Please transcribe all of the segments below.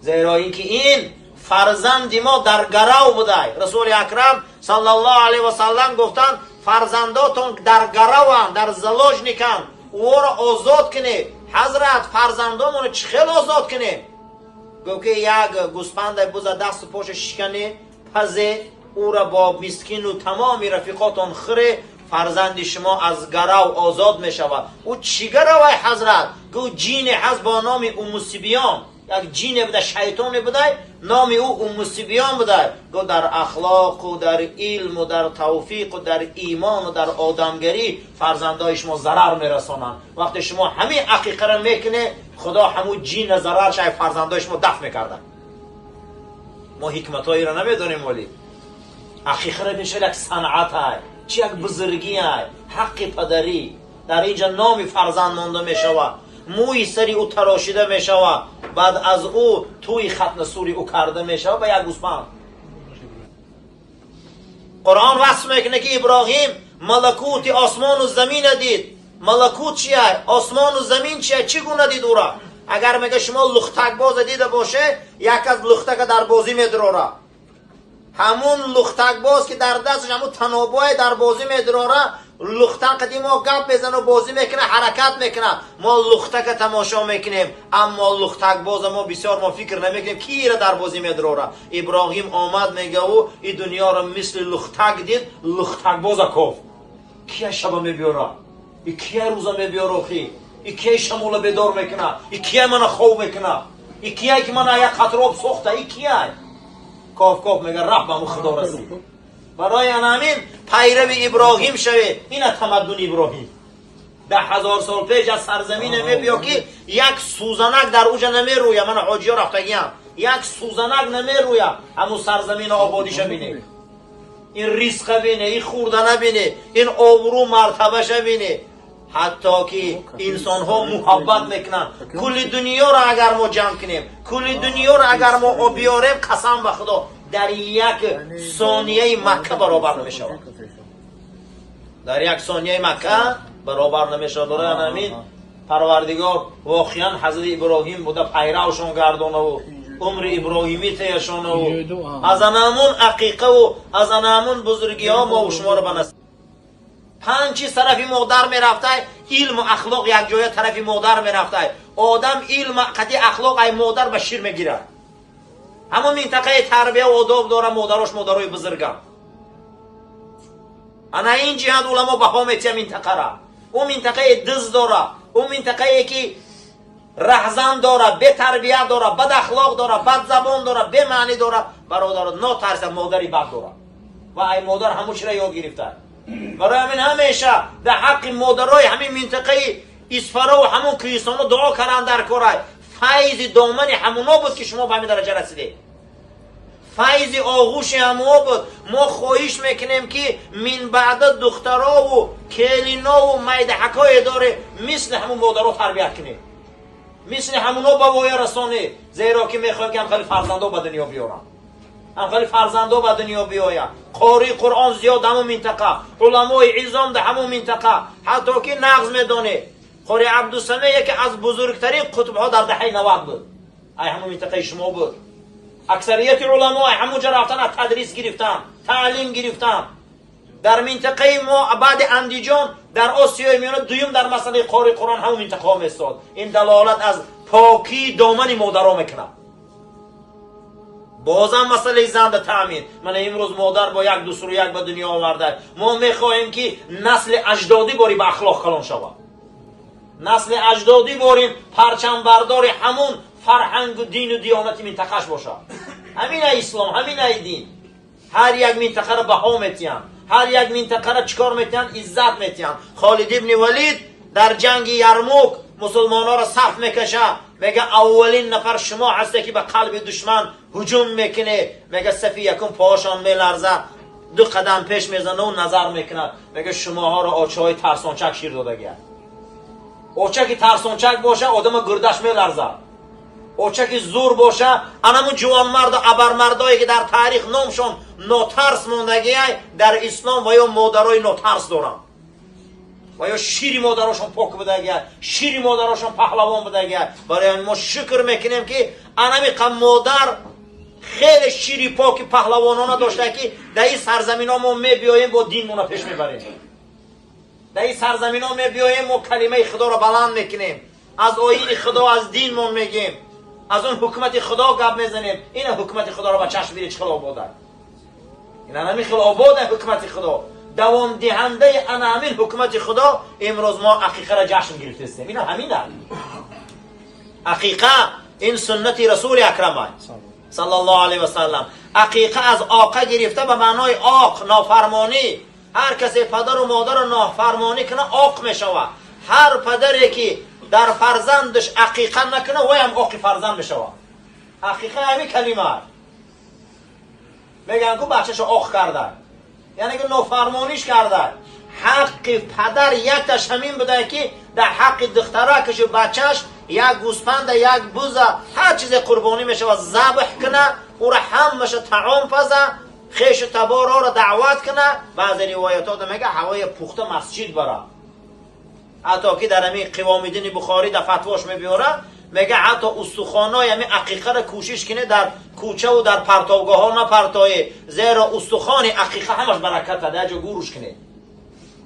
Зеро ин ки ин фарзанди мо дар гарав будай. Расули Акрам саллаллоҳу алайҳи васаллам гуфтанд: фарзандотон дар гараванд, дар заложниканд, ӯро озод кунед. Ҳазрат, фарзандомонро чӣ хел озод кунем? Гуфт ки як гӯспанда буза дасту поша шикане, пазе, ӯра бо мискину тамоми рафиқотон хӯре, фарзанди шумо аз гарав озод мешавад. Ӯ чӣ гаравай, ҳазрат? Гуфт: ҷине ҳаст бо номи Умусибиён, як ҷине буда, шайтоне будай, номи ӯ Умусибиён будай. Гуфт: дар ахлоқу дар илму дар тавфиқу дар имону дар одамгарӣ фарзандои шумо зарар мерасонанд. Вақте шумо ҳамин ақиқаро мекунед, Худо ҳамун ҷина зарарша фарзандои шумо дафт мекарда. Мо ҳикматҳоеро намедонем, вале ақиқаро бешар як санъатай, чи як бузургиай. Ҳаққи падарӣ дар инҷа номи фарзанд монда мешавад, мӯи сари ӯ тарошида мешавад, баъд аз ӯ тӯи хатнасури ӯ карда мешавад ба як гӯспанд. Қуръон васф мекунад, ки Иброҳим малакути осмону замина дид. Малакут чия? Осмону замин чия? Чӣ гуна дид ӯра? Агар, мега, шумо лухтакбоза дида боше, як аз лухтака дар бозӣ медурора. Ҳамун лухтакбоз, ки дар дасташ ҳамун танобое дар бозӣ медурора, лухтан қади мо гап мезану бозӣ мекунад, ҳаракат мекунад. Мо лухтака тамошо мекунем, аммо лухтакбоза мо бисёр мо фикр намекунем, кира дар бозӣ медурора. Иброҳим омад, мега, ӯ и дунёро мисли лухтак дид. Лухтакбоза кофт: кия шаба мебиёра, и кия рӯза мебиёра, охи и кия шамола бедор мекунад, и кия мана хов мекунад, и кия ки мана як қатра об сохта, и кия? Коф коф, мега, рафт ба ҳамун Худо расид. Барои ана ҳамин пайрави Иброҳим шавед. Ина тамаддуни Иброҳим 10 000 сол пеш аз сарзамине мебиё, ки як сӯзанак дар уҷа намерӯя. Мана ҳоҷиё рафтагиам, як сӯзанак намерӯя. Ҳамун сарзамина ободиша бинед, ин ризқа бине, ин хӯрдана бине, ин обрӯ мартабаша бине, ҳатто ки инсонҳо муҳаббат мекунанд. Кулли дунёро агар мо ҷамъ кунем, кулли дунёро агар мо биёрем, қасам ба Худо, дар як сонияи Макка баробар намешавад, дар як сонияи Макка баробар намешавад. Барои ҳамин Парвардигор воқеан ҳазрати Иброҳим буда пайравшон гардонаву умри иброҳимӣ теяшонаву аз анамун ақиқаву аз анамун бузургиҳо мову шуморо ба насиб. Панҷ чиз тарафи модар мерафтай: илму ахлоқ якҷоя тарафи модар мерафтай. Одам илм қати ахлоқ ай модар ба шир мегирад. Ҳамон минтақаи тарбия одоб дора, модарош модарои бузургам. Ана ин ҷиҳат уламо баҳо метиҳа минтақара. Ӯ минтақаи диз дора, ӯ минтақае ки раҳзан дора, бетарбия дора, бадахлоқ дора, бадзабон дора, бемаънӣ дора, бародаро, нотарса, модари бад дора ва ай модар ҳамун чира ёд гирифта. Барои ҳамин ҳамеша дар ҳаққи модарои ҳамин минтақаи Исфарову ҳамун кӯҳистоно дуо кардан дар корай. Файзи домани ҳамуно буд, ки шумо ба ҳамин дараҷа расидед. Файзи оғӯши ҳамуо буд. Мо хоҳиш мекунем, ки минбаъда духтарову келинову майдаҳакое доре, мисли ҳамун модаро тарбият кунед, мисли ҳамуно ба воя расонед, зеро ки мехоҳем, ки ҳамхели фарзандо ба дунё биёранд, ҳамхели фарзандо ба дунё биёянд. Қории Қуръон зиёд ҳамун минтақа, уламои изом да ҳамун минтақа. Ҳатто ки нағз медонед, қори Абдусаме яке аз бузургтарин қутбҳо дар даҳаи 90 буд, ай ҳамун минтақаи шумо буд. Аксарияти уламо ай ҳамун ҷо рафтан, аз тадрис гирифтан, таълим гирифтан. Дар минтақаи мо баъди Андиҷон дар Осиёи Миёна дуюм дар масъалаи қори Қуръон ҳамун минтақаҳо местод. Ин далолат аз покии домани модаро мекунад. Бозам масъалаи занда таъмин. Мана имрӯз модар бо як дусуру як ба дунё оварда. Мо мехоҳем, ки насли аҷдодӣ бори ба ахлоқ калон шавад, насли аҷдодӣ борин парчамбардори ҳамун фарҳангу дину диёнати минтақаш бошад. Ҳаминай ислом, ҳаминай дин. Ҳар як минтақаро баҳо метиҳанд, ҳар як минтақаро чӣ кор метиҳанд? Иззат метиҳанд. Холид ибни Валид дар ҷанги Ярмук мусулмонҳоро саф мекаша, мега: аввалин нафар шумо ҳасте, ки ба қалби душман ҳуҷум мекунед. Мега, сафи якум поҳошон меларза, ду қадам пеш мезанаву назар мекунад. Мега: шумоҳоро очаҳои тарсончак шир додагият. Очаки тарсончак боша, одама гурдаш меларзад. Очаки зур боша, анамун ҷувонмарду абармардое, ки дар таърих номшон нотарс мондагиай дар ислом, ва ё модарои нотарс доранд. Ва ё шири модарошон пок будагия, шири модарошон паҳлавон будагия. Барои мо шукр мекунем, ки анамиқа модар хеле шири поки паҳлавонона дошта, ки дар ин сарзаминҳо мо мебиёем, бо динмона пеш мебарем. Дар ин сарзаминҳо мебиёем, мо калимаи Худоро баланд мекунем, аз оини Худо, аз динмон мегем, аз он ҳукумати Худо гап мезанем. Ина ҳукумати Худоро ба чашм бинед, чӣ хел обода. Ина ҳамин хел обода ҳукумати Худо. Давомдиҳандаи ана ҳамин ҳукумати Худо имрӯз мо ақиқаро ҷашн гирифтастем. Ина ҳамина ақиқа, ин суннати Расули Акрама саллаллоҳу алайҳи васаллам. Ақиқа аз оқа гирифта, ба маънои оқ, нофармонӣ. Ҳар касе падару модарро нофармонӣ куна, оқ мешавад. Ҳар падаре ки дар фарзандаш ақиқа накуна, вай ҳам оқи фарзанд мешавад. Ақиқа ҳамин калима. Мегӯянд ку, бачашо оқ карда, яъне ки нофармониш карда. Ҳаққи падар якташ ҳамин буда, ки дар ҳаққи духтаракашу бачаш як гӯспанда, як буза, ҳар чизе қурбонӣ мешавад, забҳ куна, ӯра ҳамаша таом паза, хешу таборора даъват куна. Баъзе ривоятҳо мега, ҳавоя пухта масҷид бара. Ҳатто ки дар ҳамин Қивомиддини Бухорӣ дар фатвош мебиёра, мега, ҳатто устухонои ҳамин ақиқаро кӯшиш кине дар кӯчаву дар партовгоҳҳо напартое, зеро устухони ақиқа ҳамаш бараката, дар ҷо гӯруш кине.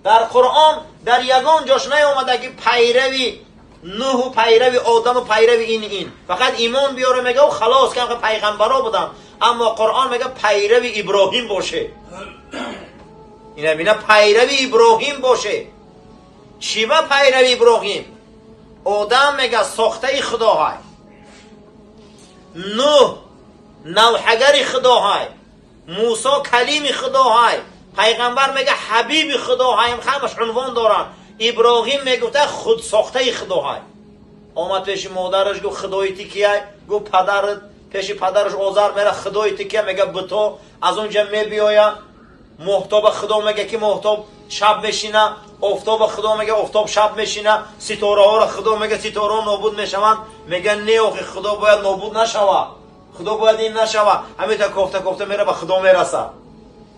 Дар Қуръон дар ягон ҷош наёмада, ки пайрави Нуҳу, пайрави Одаму, пайрави ин. Фақат имон биёре мега, халос, ки пайғамбаро буданд. Аммо Қуръон мега, пайрави Иброҳим боше. Ина бина, пайрави Иброҳим боше. Чӣ ба пайрави Иброҳим? Одам, мега, сохтаи Худоҳай, Нуҳ навҳагари Худоҳай, Мусо калими Худоҳай, пайғамбар, мега, ҳабиби Худоҳай, ҳамаш унвон доранд. Иброҳим, мегуфта, худсохтаи Худоҳай. Омад пеши модараш, гуфт: «Худои ти кияй?» Гуфт: «Падарат». Пеши падараш Озар мера, «Худои ти кия?» Мега: «Буто». Аз он ҷа мебиёя, моҳтоба Худо мега, ки моҳтоб шаб мешина, офтоба Худо мега, офтоб шаб мешина, ситораҳоро Худо мега, ситораҳо нобуд мешаванд. Мега: «Не, охи, Худо бояд нобуд нашава, Худо бояд ин нашава». Ҳамита кофта кофта мера, ба Худо мераса.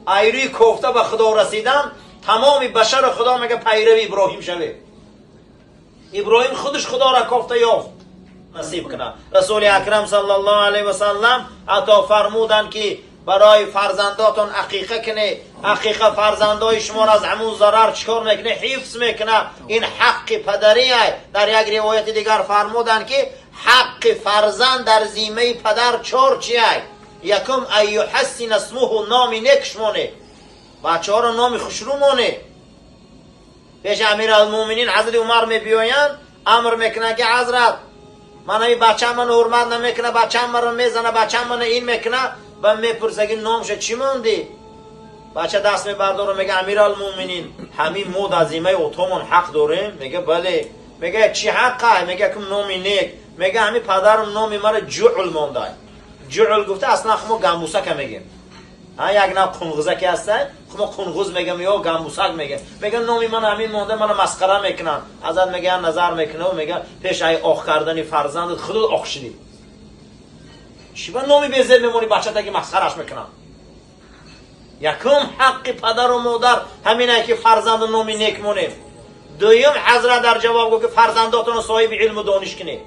Айрӯи кофта ба Худо расидан, тамоми башаро Худо мега, пайрави Иброҳим шавед. Иброҳим худаш Худоро кофта ёфт. Насиб кунад. Расули Акрам саллаллоҳу алайҳи васаллам ҳатто фармуданд, ки барои фарзандотон ақиқа кунед. Ақиқа фарзандои шуморо аз ҳамун зарар чикор мекунад? Ҳифз мекунад. Ин ҳаққи падарие. Дар як ривояти дигар фармуданд, ки ҳаққи фарзанд дар зиммаи падар чор чиай. Якум: أن يحسن اسمه, номи нек монед, бачаҳоро номи хушрӯ монед. Пеши Амиралмӯминин ҳазрати Умар мебиёянд, амр мекунанд, ки ҳазрат, ман ҳами бачаам маро ҳурмат намекуна, бачаам маро мезана, бачаам мана ин мекуна. Ба мепурса, ки номша чӣ мондӣ? Бача даст мебардора, мега: «Амиралмӯминин, ҳамин мо дар зиммаи отомон ҳақ дорем?» Мега: «Бале». Мега: «Чӣ ҳаққай?» Мега: «Кум номи нек». Мега: «Ҳами падарам номи мара Ҷуъл мондай». Ҷуъл гуфта, аслан хумо гамбусака мегем, як нав қунғузаке ҳастай, хумо қунғуз мегам ё гамбусак мегем. Мега: «Номи ман ҳамин монда, мана масхара мекунанд». Ҳазрат мега, назар мекуна, мега: «Пеш ай оқ кардани фарзандат худат оқ шидӣ. Чӣ ба номи безеб мемонӣ бачатаки масхараш мекунанд?» Якум ҳаққи падару модар ҳаминае, ки фарзанду номи нек монем. Дуюм, ҳазрат дар ҷавоб гуфт, ки фарзандотонро соҳиби илму дониш кунед.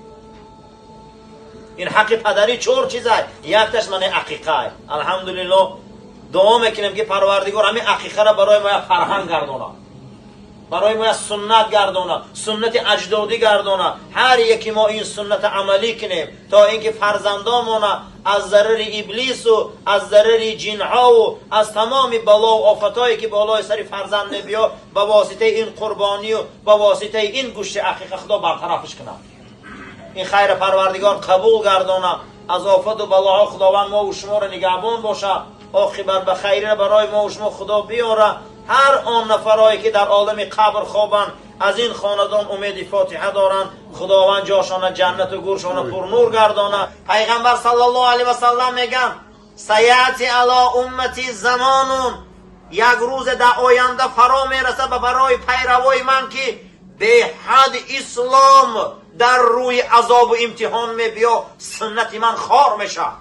Ин ҳаққи падарӣ чор чизай, якташ мана ақиқай. Алҳамдулиллоҳ, дуо мекунем, ки Парвардигор ҳамин ақиқаро барои мо як фарҳанг гардонад, барои мо як суннат гардонад, суннати аҷдодӣ гардонад. Ҳар яки мо ин сунната амалӣ кунем, то ин ки фарзандомона аз зарари иблису аз зарари ҷинҳову аз тамоми балову офатое, ки болои сари фарзанд мебиё, ба воситаи ин қурбонию ба воситаи ин гӯшти ақиқа Худо бартарафш кунад. Ин хайра Парвардигор қабул гардонад. Аз офату балоҳо Худованд мову шуморо нигаҳбон бошад. Оқибат ба хайрира барои мову шумо Худо биёра. Ҳар он нафарое, ки дар олами қабр хобанд, аз ин хонадон умеди фотиҳа доранд, Худованд ҷошона ҷаннату гуршона пурнур гардона. Пайғамбар саллаллоҳу алайҳи васаллам мегӯянд: سيأتي على أمتي زمان, як рӯзе дар оянда фаро мерасад ба барои пайравои ман, ки беҳад ислом дар рӯи азобу имтиҳон мебиё, суннати ман хор мешавад.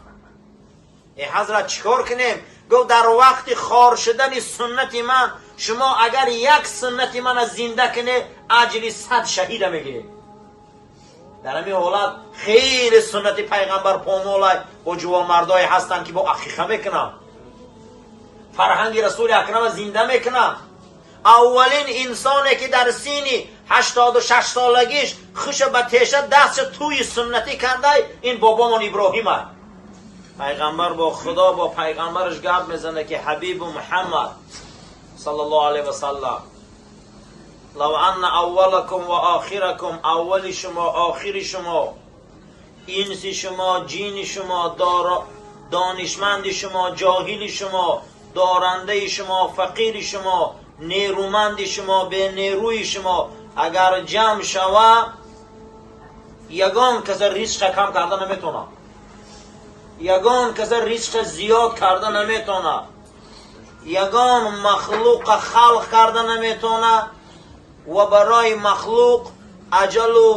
Э, ҳазрат, чӣ кор кунем? Гуфт: дар вақти хор шудани суннати ман Шумо агар як суннати мана зинда кунед, аҷри 100 шаҳида мегиред. Дар ҳамин ҳолат хеле суннати пайғамбар помолай. Бо ҷувонмардое ҳастанд, ки бо ақиқа мекунанд, фарҳанги Расули Акрама зинда мекунанд. Аввалин инсоне, ки дар синни 86 солагиш хуша ба теша дастша тӯи суннатӣ кардай, ин бобомон Иброҳима. Пайғамбар бо Худо, бо пайғамбараш гап мезанад, ки ҳабибу Муҳаммад саллаллоҳу алайҳи васаллам: "Лав анна аввалакум ва охиракум", аввали шумо, охири шумо, инси шумо, ҷини шумо, донишманди шумо, ҷоҳили шумо, дорандаи шумо, фақири шумо, нерӯманди шумо, бенерӯи шумо агар ҷамъ шава, ягон каса ризқа кам карда наметавонад, ягон каса ризқа зиёд карда наметавонад, ягон махлуқа халқ карда наметавонад ва барои махлуқ аҷалу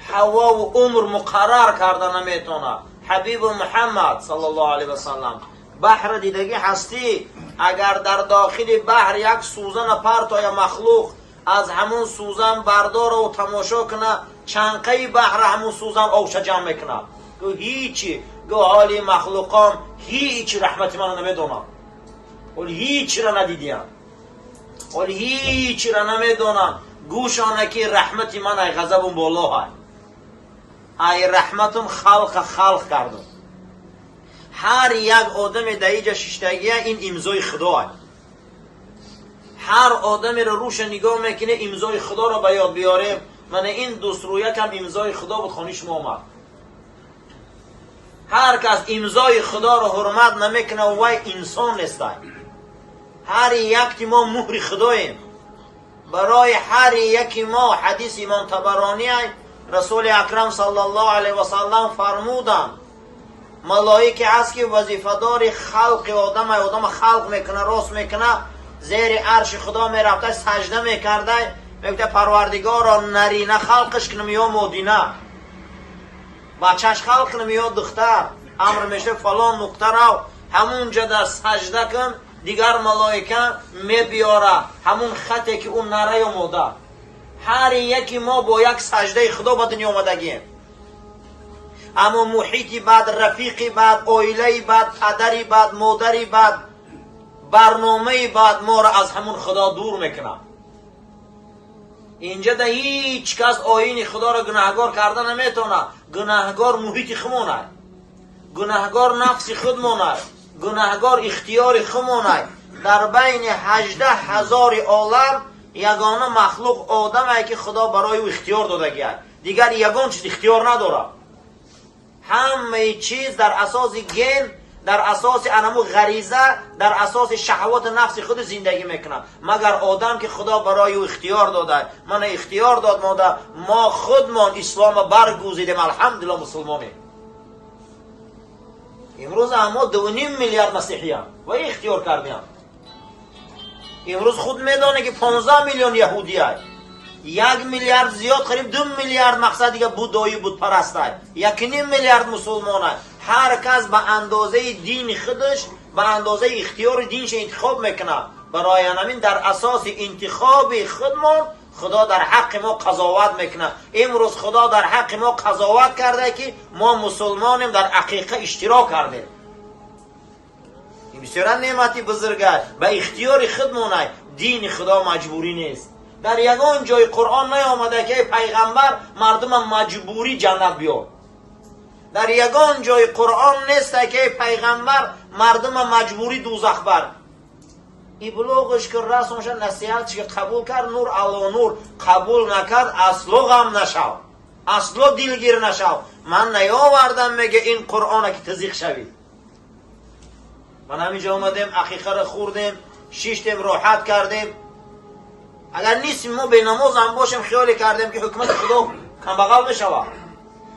ҳавову умр муқаррар карда наметавонад. Ҳабибу Муҳаммад саллаллоҳу алайҳи васаллам: баҳра дидагӣ ҳастӣ? Агар дар дохили баҳр як сӯзана партоя, махлуқ аз ҳамун сӯзан бардораву тамошо куна, чанқаи баҳра ҳамун сӯзан овша ҷамъ мекунад? Гӯ ҳичи. Гӯ ҳоли махлуқон ҳичи раҳмати мана намедонанд, ҳол ҳичира надидиянд, ҳол ҳичира намедонанд. Гӯшона, ки раҳмати ман ай ғазабум болоҳай, ай раҳматум халқа халқ кардум. Ҳар як одаме дар иҷа шиштагия, ин имзои Худоай. Ҳар одамеро рӯша нигоҳ мекунӣ, имзои Худоро ба ёд биёрем. Мана ин дӯстрӯякам имзои Худо буд, хони шумо омад. Ҳар кас имзои Худоро ҳурмат намекунад, вай инсон нестай. Ҳар якти мо муҳри Худоем. Барои ҳар яки мо ҳадиси имом Табарониай, Расули Акрам саллаллоҳу алайҳи васаллам фармуданд: малоике ҳаст, ки вазифадори халқи одам, одама халқ мекуна, рост мекуна, зери арши Худо мерафта, сажда мекарда, мегуфта: "Парвардигоро, нарина халқаш кунам ё модина, бачаш халқ кунам ё духтар?" Амр мешава: "Фалон нуқта рав, ҳамунҷода сажда кун." Дигар малоика мебиёра ҳамун хате, ки ӯ нара ё мода. Ҳар яки мо бо як саждаи Худо ба дунё омадагием, аммо муҳити бад, рафиқи бад, оилаи бад, падари бад, модари бад, барномаи бад моро аз ҳамун Худо дур мекунад. Инҷа да ҳеҷ кас оини Худоро гунаҳгор карда наметавонад. Гунаҳгор муҳити худмонад, гунаҳгор нафси худмонад, гунаҳгор ихтиёри худмонад. Дар байни 18 000 олам ягона махлуқ одаме, ки Худо барои ӯ ихтиёр додагиад, дигар ягон чиз ихтиёр надорад. Ҳамаи чиз дар асоси ген, дар асоси анаму ғариза, дар асоси шаҳвати нафси худ зиндагӣ мекунад, магар одам, ки Худо барои ӯ ихтиёр дода. Мана ихтиёр дод мода, мо худмон ислома баргузидем. Алҳамдулилла, мусулмонем. Имрӯз аммо 2,5 миллиард масеҳиян ва ихтиёр кардиям. Имрӯз худ медонӣ, ки 15 миллион яҳудияй, 1 миллиард зиёд, қариб 2 миллиард мақсад дига буддоӣ, будпарастай, 1,5 миллиард мусулмонай. Ҳар кас ба андозаи дини худаш, ба андозаи ихтиёри динша интихоб мекунад. Барои ҳамин дар асоси интихоби худмон Худо дар ҳаққи мо қазоват мекунад. Имрӯз Худо дар ҳаққи мо қазоват карда, ки мо мусулмонем, дар ақиқа иштирок кардем. Ин бисёра неъмати бузурга. Ба ихтиёри худмонай. Дини Худо маҷбурӣ нест. Дар ягон ҷои Қуръон наёмада, ки пайғамбар, мардума маҷбурӣ ҷаннат биёр. Дар ягон ҷои Қуръон неста, ки пайғамбар, мардума маҷбурӣ дузах бар. Иблоғш ки расонша, насиҳатш ки қабул кард, нур ало нур, қабул накард, асло ғам нашав, асло дилгир нашав. Ман наёвардам, меге, ин Қуръона, ки ту зиқ шавӣ. Ман ҳаминҷо омадем, ақиқаро хӯрдем, шиштем, роҳат кардем. Агар нисфи мо бенамозам бошем, хиёле кардем, ки ҳукумати Худо камбағал мешавад?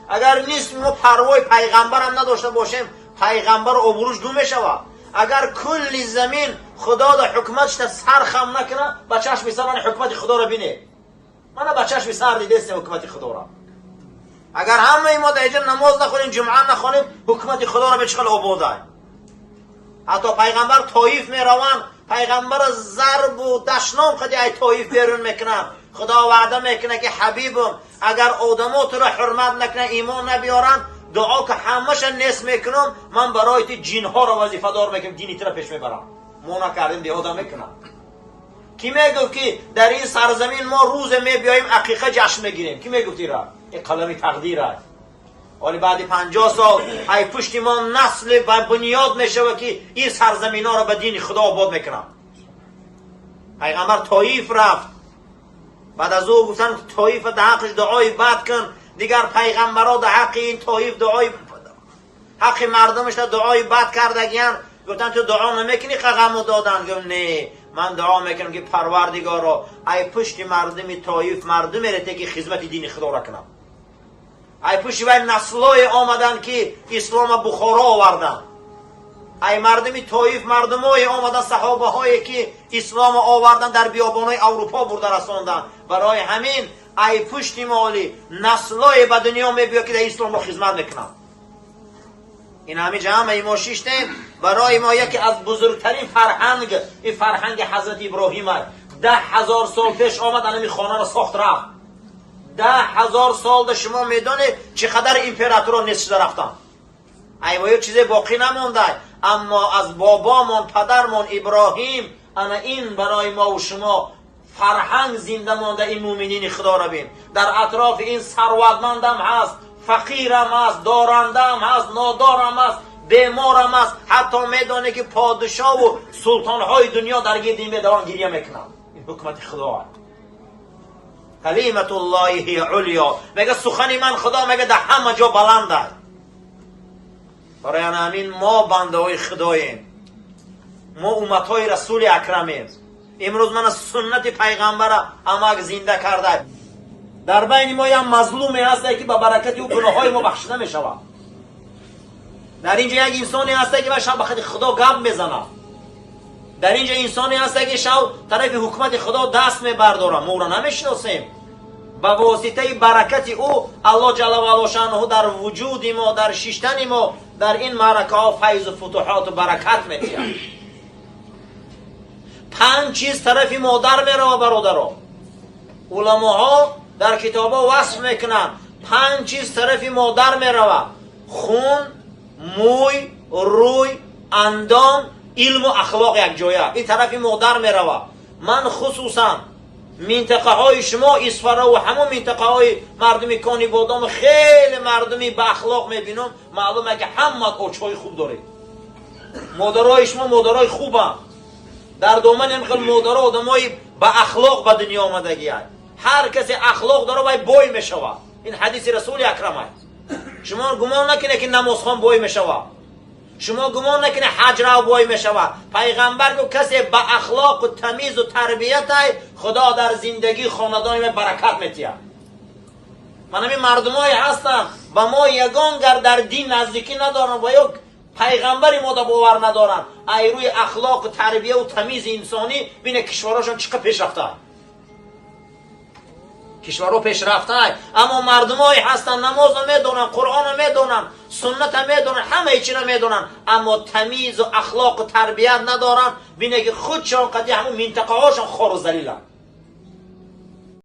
Агар нисфи мо парвои пайғамбарам надошта бошем, пайғамбару обрӯш гум мешавад? Агар кулли замин Худо да ҳукуматшта сар хам накуна, ба чашми сар мана ҳукумати Худоро бинед. Мана ба чашми сар дидестем ҳукумати Худоро. Агар ҳамаи мо дар иҷа намоз нахонем, ҷумъа нахонем, ҳукумати Худоро бе чӣ хел ободай. Ҳатто пайғамбар Тоиф мераванд. Пайғамбар зарбу дашном қади ай Тоиф берун мекунанд. Худо ваъда мекунад, ки ҳабибум, агар одамо туро ҳурмат накунанд, имон набиёранд, дуо ки ҳамаша нест мекунам, ман барои ту ҷинҳоро вазифадор мекунам, дини туро пеш мебарам. Мо накардем, деҳода мекунам. Ки мегуфт, ки дар ин сарзамин мо рӯзе мебиёем, ақиқа ҷашн мегирем? Ки мегуфт ира? Ин қалами тақдир аст. Ҳоли баъди 50 сол ай пушти мо насле ба бунёд мешавад, ки ин сарзаминҳоро ба дини Худо обод мекунам. Пайғамбар Тоиф рафт. Баъд аз ӯ гуфтанд: «Тоифа дар ҳаққаш дуои бад кун». Дигар пайғамбарҳо дар ҳаққи ин Тоиф дуои, ҳаққи мардумашда дуои бад кардагиян. Гуфтанд: «Ту дуо намекунӣ?» Қағаму доданд. Гуфт: «Не, ман дуо мекунам, ки Парвардигоро, ай пушти мардуми Тоиф мардуме ки хизмати дини Худоро кунам». Ай пушти вай наслое омаданд, ки ислома Бухоро оварданд. Ай мардуми Тоиф мардумое омаданд, саҳобаҳое ки ислома оварданд, дар биёбонҳои Аврупо бурда расонданд. Барои ҳамин ай пушти моли наслое ба дунё мебиёд, ки дар исломро хизмат мекунанд. Ин ҳамин ҷамъи мо шиштем, барои мо яке аз бузургтарин фарҳанг ин фарҳанги ҳазрати Иброҳим аст. 10 000 сол пеш омад, анами хонаро сохт, рафт. 10 000 сол да шумо медонед, чӣ қадар императоро нест шуда рафтанд, айвоё чизе боқӣ намонда. Аммо аз бобомон, падармон Иброҳим ана ин барои мо шумо фарҳанг зинда монда. Ин муъминини Худоро бин, дар атрофи ин сарватмандам ҳаст, фақирам ҳаст, дорандаам ҳаст, нодорам ҳаст, беморам ҳаст. Ҳатто медонед, ки подшоҳу султонҳои дунё дар гирди ин медаванд, гирья мекунанд. Ин ҳукмати Худо аст. كلمة الله هي العليا мега, сухани ман, Худо мега, дар ҳама ҷо баланд аст. Барои ана ҳамин мо бандаҳои Худоем, мо умматҳои Расули Акрамем. Имрӯз мана суннати пайғамбара амак зинда карда. Дар байни мо як мазлуме ҳасте, ки ба баракати ӯ гуноҳҳои мо бахшида мешавад. Дар ин ҷо як инсоне ҳасте, ки шаб ба хати Худо гап мезанад. Дар ин ҷо инсоне ҳасте, ки шав тарафи ҳукумати Худо даст мебардорад. Мо ӯро намешиносем. Ба воситаи баракати ӯ Аллоҳ ҷалла ваало шаънуҳу дар вуҷуди мо, дар шиштани мо дар ин маъракаҳо файзу футуҳоту баракат метиҳад. Панҷ чиз тарафи модар мерава, бародаро. Уламоҳо дар китобҳо васф мекунанд: панҷ чиз тарафи модар мерава: хун, мӯй, рӯй, андом, илму ахлоқ якҷоя. Ин тарафи модар мерава. Ман хусусан минтақаҳои шумо, Исфараву ҳамон минтақаҳои мардуми Кони Бодому, хеле мардуми баахлоқ мебинам. Маълуме, ки ҳамаат очҳои хуб доред, модарои шумо модарои хубанд. Дар домани ҳам хел модаро одамои ба ахлоқ ба дунё омадагианд. Ҳар касе ахлоқ дора, вай бой мешавад. Ин ҳадиси Расули Акрам аст. Шумо гумон накунед, ки намозхон бой мешавад. Шумо гумон накунед, ҳаҷрав бой мешавад. Пайғамбар гуфт: касе ба ахлоқу тамизу тарбиятай, Худо дар зиндагии хонадони вай баракат метиҳад. Ман ҳамин мардумое ҳастанд, ба мо ягон гар дар дин наздикӣ надоранд ва ё пайғамбари мо да бовар надоранд, ай рӯи ахлоқу тарбияву тамизи инсонӣ бине, кишварҳошон чӣ қадр пешрафтаанд. Кишварҳо пешрафтаанд, аммо мардумое ҳастанд, намозро медонанд, Қуръонро медонанд, сунната медонанд, ҳамаи чиро медонанд, аммо тамизу ахлоқу тарбият надоранд. Бине, ки худшон қади ҳамун минтақаҳошон хору залиланд.